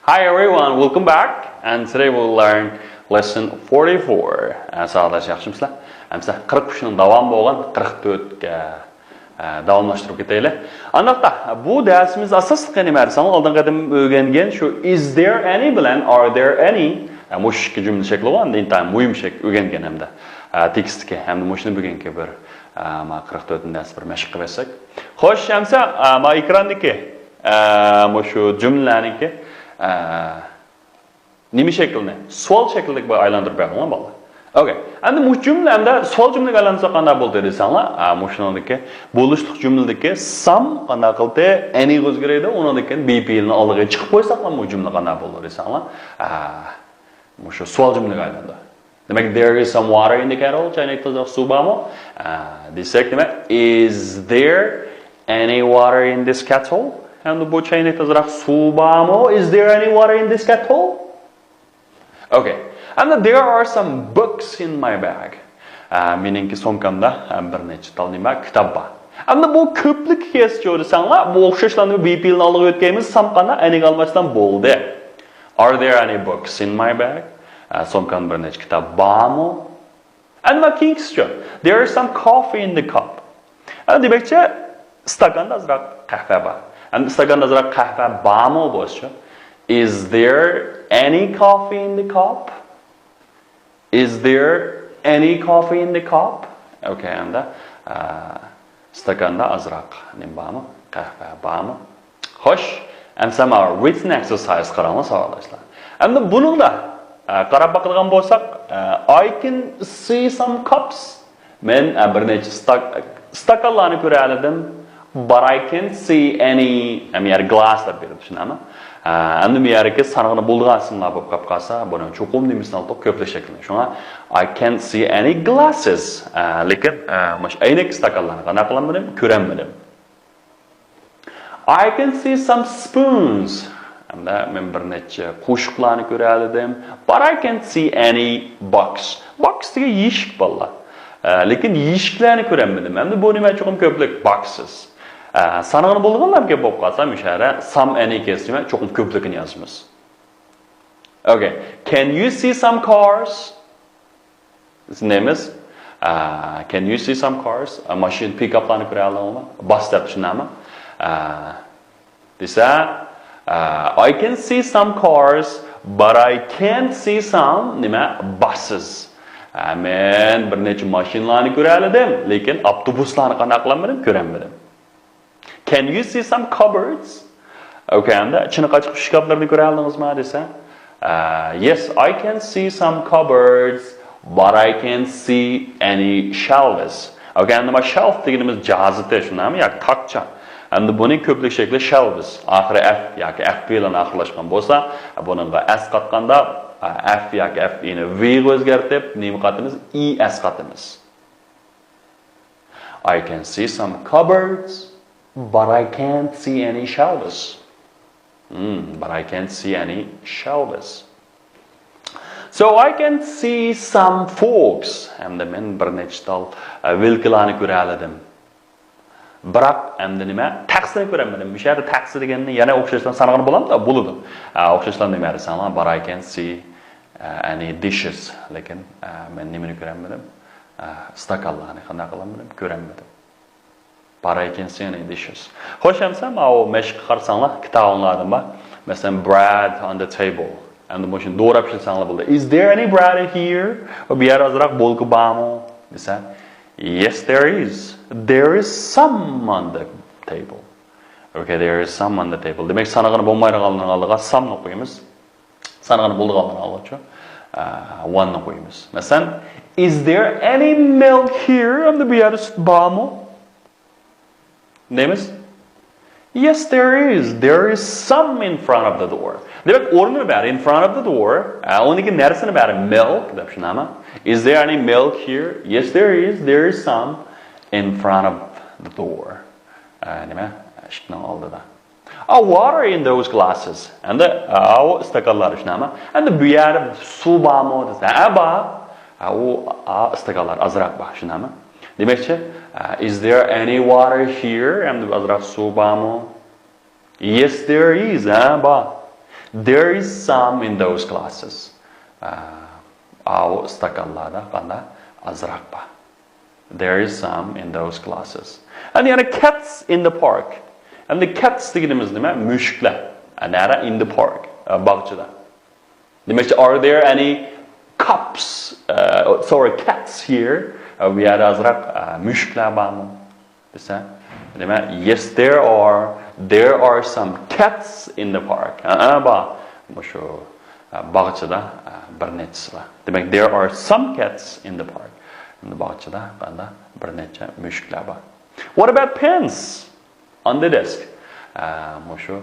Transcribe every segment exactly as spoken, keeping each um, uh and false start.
Hi everyone, welcome back. And today we'll learn lesson forty-four. ئە، ساۋاقداش، ياخشىمۇسىلەر؟ ئەمسە قىرىق ئۈچنىڭ داۋامى بولغان قىرىق تۆتكە، ئە، داۋاملاشتۇرۇپ كېتەيلى. ئانداقتا، بۇ دەرسىمىز ئاساسلىقى نېمە دېسەڭلار، ئالدىنقى قېتىم ئۆگەنگەن شۇ is there any بىلەن are there any، ئە، مۇشۇ ئىككى جۈملە شەكلى بار، ئەمدى ئىنتايىن مۇھىم شەكىل ئۆگەنگەن ھەمدە، ئە، تېكىستتىكى ھەمدە مۇشۇنى بۈگۈنكى بىر، ئە، ما قىرىق تۆتىنچى دەرس بىر مەشىق قىلىۋەتسەك. خوش، ئەمسە، ئە، ما ئېكراندىكى ئە، مۇشۇ جۈملىلەرنىڭكى، ئە، نېمە شەكلىنى؟ سوئال شەكلىدىكى بىر ئايلاندۇرۇپ بەردىڭلار، بالىلار. ئوكەي. ئەمدى مۇشۇ جۈملە ئەمدى سوئال جۈملىگە ئايلاندۇرساق قانداق بولدى دېسەڭلار، ئە، مۇشۇنىڭدىكى بولۇشلۇق جۈملىدىكى some قانداق قىلدى؟ Any غا ئۆزگىرىدۇ، ئۇنىڭدىن كېيىن be پېئىلىنى ئالدىغا چىقىپ قويساقلا، بۇ جۈملە قانداق بولىدۇ دېسەڭلار، ئە، مۇشۇ سوئال جۈملىگە ئايلاندى. دېمەك، there is some water in the kettle. چاينەكتە ئازراق سۇ بارمۇ؟ ئە، دېسەك، دېمەك، is there any water in this kettle? ئەمدى بۇ چاينەكتە ئازراق سۇ بارمۇ؟ Is there any water in this kettle? Okay. ئەمدى there are some books in my bag. ئە، مېنىڭكى سومكامدا، ئە، بىر نەچچە تال نېمە، كىتاب بار. ئەمدى بۇ كۆپلۈك كېسىچۇ دېسەڭلار، بۇ ئوخشاشلا be پېئىلىنى ئالدىغا ئۆتكەيمىز، some قانداق، any غا ئالماشسام بولدى. Are there any books in my bag? ئە، سومكامدا بىر نەچچە كىتاب بارمۇ؟ ئەمما كېيىنكىسىچۇ؟ There is some coffee in the cup. ئە، دېمەكچى، ئىستاكاندا ئازراق قەھۋە بار. ئەمدى ئىستاكاندا ئازراق قەھۋە بارمۇ بولسىچۇ؟ Is there any coffee in the cup? Is there any coffee in the cup? Okay, ئەمدى، ئە، ئىستاكاندا ئازراق نېمە بارمۇ؟ قەھۋە بارمۇ؟ خوش، ئەمسە مانا written exercise قاراڭلار، ساۋاقداشلار. ئەمدى بۇنىڭدا، ئە، قاراپ باقىدىغان بولساق، ئە، I can see some cups. مەن، ئە، بىر نەچچە ستاك-، ئىستاكانلارنى كۆرەلىدىم. But I can't see any، ئەمدى يەنە glass دەپ بېرىپتۇ، شۇنداقمۇ؟ ئە، ئەمدى بۇ يەردىكى سانىغىنى بولىدىغان ئىسىملار بولۇپ قاپ قالسا، بۇنىڭ چوقۇم نېمىسىنى ئالدۇق؟ كۆپلۈك شەكلىنى. شۇڭا I can't see any glasses. ئە، لېكىن، ئە، مۇشۇ ئەينەك ئىستاكانلارنى قانداق قىلالمىدىم؟ كۆرەلمىدىم. I can see some spoons. ئەمدى مەن بىر نەچچە قوشۇقلارنى كۆرەلىدىم. But I can't see any box. Box دېگەن يېشىك، بالىلار. ئە، لېكىن يېشىكلەرنى كۆرەلمىدىم. ئەمدى بۇ نېمە؟ چوقۇم كۆپلۈك، boxes. ئە، سانىغىنى بولىدىغانلار گەپ بولۇپ قالسا، مۇشۇ يەردە some، any كەلسە، نېمە؟ چوقۇم كۆپلۈكىنى يازىمىز. Okay. Can you see some cars? نېمىز؟ ئە، can you see some cars? ئە، ماشىنا، پىكاپلارنى كۆرەلەڭلارمۇ؟ باس دەپ، شۇنداقمۇ؟ ئە، دېسە، ئە، I can see some cars, but I can't see some، نېمە؟ Buses. ئە، مەن بىر نەچچە ماشىنىلارنى كۆرەلىدىم، لېكىن ئاپتوبۇسلارنى قانداق قىلالمىدىم؟ كۆرەلمىدىم. Can you see some cupboards? Okay، ئەمدى چىنە قاچىقى ئىشكاپلىرىنى كۆرەلدىڭىزمۇ دېسە، ئە، yes, I can see some cupboards, but I can't see any shelves. Okay، ئەمدى ما shelf دېگىنىمىز جازىتى، شۇنداقمۇ؟ ياكى تاكچا. ئەمدى بۇنىڭ كۆپلۈك شەكلى shelves. ئاخىرى F ياكى F پېئىلىنى ئاخىرلاشقان بولسا، بۇنىڭغا S قاتقاندا، ئە، F ياكى F ئى نى V غا ئۆزگەرتىپ، نېمە قاتىمىز؟ E S قاتىمىز. I can see some cupboards, but I can't see any shelves. Hmm, but I can't see any shelves. So I can see some forks. ئەمدى مەن بىر نەچچە تال، ئە، ۋىلكىلارنى كۆرەلىدىم. بىراق ئەمدى نېمە؟ تەخسىنى كۆرەلمىدىم. مۇشۇ يەردە تەخسە دېگەننى يەنە ئوخشاشلا سانىغىلى بولامدۇ؟ بولىدۇ. ئە، ئوخشاشلا نېمە دېسەڭلار، but I can see، ئە، any dishes. لېكىن، ئە، مەن نېمىنى كۆرەلمىدىم؟ ئە، ئىستاكانلارنى قانداق قىلالمىدىم؟ كۆرەلمىدىم. But I can see any dishes. خوش، ئەمسە ماۋۇ مەشىققە قارىساڭلار، كىتابىڭلاردىن بار. مەسىلەن، bread on the table. ئەمدى مۇشۇنى دوراپ ئىشلىسەڭلار بولىدۇ. Is there any bread here? بۇ يەردە ئازراق بولكا بارمۇ دېسە، yes, there is. There is some on the table. Okay, there is some on the table. دېمەك، سانىغىلى بولمايدىغانلارنىڭ ئالدىغا some نى قويىمىز. سانىغىلى بولىدىغانلارنىڭ ئالدىغىچۇ، ئە، one نى قويىمىز. مەسىلەن، is there any milk here? ئەمدى بۇ يەردە سۈت بارمۇ دەيمىز. Yes, there is. There is some in front of the door. دېمەك، ئورنىنى بەر، in front of the door. ئە، ئۇنىڭكى نەرسىنى بەر، milk دەپ، شۇنداقمۇ؟ Is there any milk here? Yes, there is. There is some in front of the door. ئە، نېمە؟ ئىشىكنىڭ ئالدىدا. A water in those glasses. ئەمدى، ئاۋۇ ئىستاكانلار، شۇنداقمۇ؟ ئەمدى بۇ يەردە سۇ بارمۇ دېسە، ھە، بار. ئە، ئۇ، ئا، ئىستاكانلار ئازراق بار، شۇنداقمۇ؟ دېمەكچى، ئە، is there any water here? ئەمدى ئازراق سۇ بارمۇ؟ Yes, there is. ھە، بار. There is some in those glasses. ئاۋۇ ئىستاكانلاردا قانداق ئازراق بار. There is some in those glasses. ئەمدى يەنە cats in the park. ئەمدى cats دېگىنىمىز نېمە؟ مۈشۈكلەر. نەرە؟ In the park. باغچىدا. دېمەكچى، are there any cups? Sorry, cats here. بۇ يەردە ئازراق مۈشۈكلەر بارمۇ دېسە، نېمە؟ Yes, there are. There are some cats in the park. ھە، بار. مۇشۇ باغچىدا بىر نەچچىسى بار. دېمەك، there are some cats in the park. باغچىدا قانداق بىر نەچچە مۈشۈكلەر بار. What about pens on the desk? مۇشۇ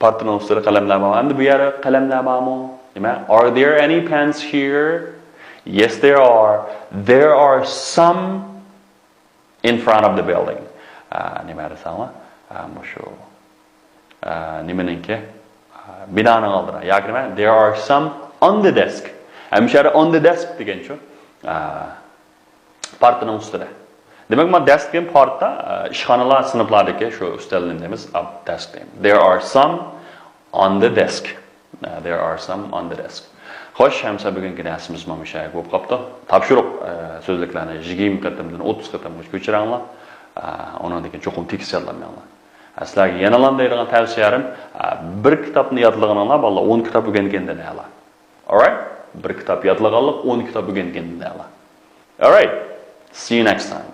پارتىنىڭ ئۈستىدە قەلەملەر بار. ئەمدى بۇ يەردە قەلەملەر بارمۇ؟ نېمە؟ Are there any pens here? Yes, there are. There are some in front of the building. نېمە دېسەڭلار؟ مۇشۇ نېمىنىڭكى؟ بىنانىڭ ئالدىدا. ياكى نېمە؟ There are some on the desk. ھەممە يەردە on the desk دېگەنچۇ؟ پارتىنىڭ ئۈستىدە. دېمەك، مانا desk دېگەن پارتا، ئىشخانىلار، سىنىپلاردىكى شۇ ئۈستەلنى دەيمىز، desk دەيمىز. There are some on the desk. There are some on the desk. خوش، ئەمسە بۈگۈنكى دەرسىمىز مانا مۇشۇ يەرگە بولۇپ قاپتۇ. تاپشۇرۇق، سۆزلۈكلەرنى يىگىرمە قېتىمدىن ئوتتۇز قېتىمغىچە كۆچۈرەڭلار. ئۇنىڭدىن كېيىن چوقۇم تېكىست يادلىماڭلار. سىلەرگە يەنىلا دەيدىغان تەۋسىيەم، بىر كىتابنى يادلىغىنىڭلار بالىلار ئون كىتاب ئۆگەنگەندىن ئەلا. Alright؟ بىر كىتاب يادلىغانلىق ئون كىتاب ئۆگەنگەندىن ئەلا. Alright. See you next time.